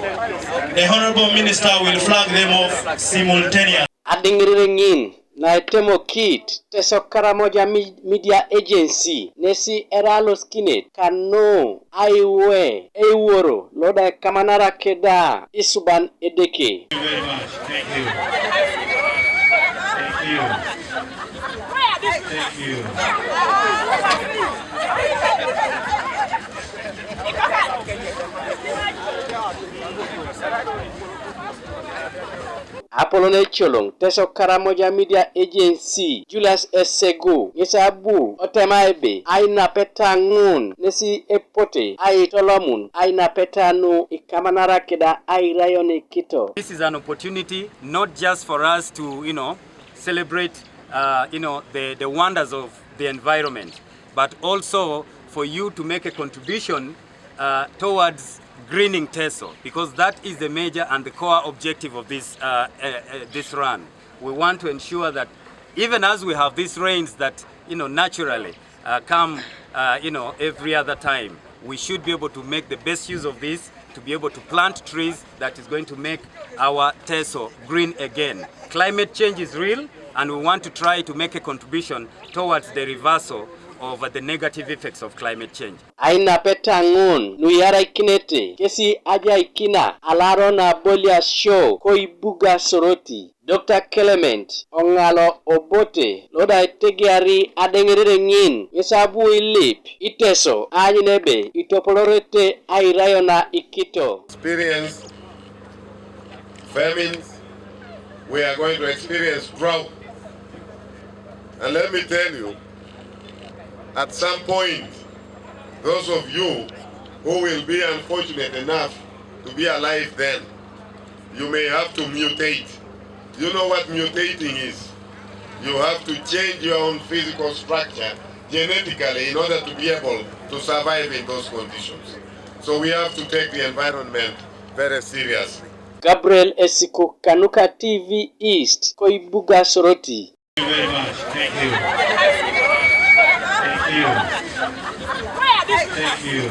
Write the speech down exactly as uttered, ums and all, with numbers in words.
The Honorable Minister will flag them off simultaneously. Adiŋiririŋin na etemokit Teso Karamoja Mi-, Media Agency nesi era loskinet kanu aiwe eiworo loda ekamanara keda isuban Edeke. Thank you very much. Thank you. Thank you. Thank you. Apolon ecoloŋ Teso Karamoja Media Agency Julius Esegu ŋes abu otema ebe ainapeta ŋun nesi epote aitolomun ainapeta nu ikamanara keda airayon ikito. This is an opportunity not just for us to, you know, celebrate, uh, you know, the, the wonders of the environment, but also for you to make a contribution, uh, towards greening Teso, because that is the major and the core objective of this, uh, uh, uh, this run. We want to ensure that even as we have these rains that, you know, naturally, uh, come, uh, you know, every other time, we should be able to make the best use of this to be able to plant trees that is going to make our Teso green again. Climate change is real, and we want to try to make a contribution towards the reversal of the negative effects of climate change. Ainapeta ŋun nu iyaraikinete kesi ajaikina alaro na Bolia Show ko Ibuga Soroti. Doctor Clement Oŋalo Obote loda etegeari adeŋerere ŋin ŋes abu ilip Iteso aanyun ebe itopolorete airayo na ikito. Experience famines, we are going to experience drought. And let me tell you, at some point, those of you who will be unfortunate enough to be alive then, you may have to mutate. You know what mutating is? You have to change your own physical structure genetically in order to be able to survive in those conditions. So we have to take the environment very seriously. Gabriel Esiku kanuka T V East ko Ibuga Soroti. Thank you very much. Thank you. Thank you. Thank you.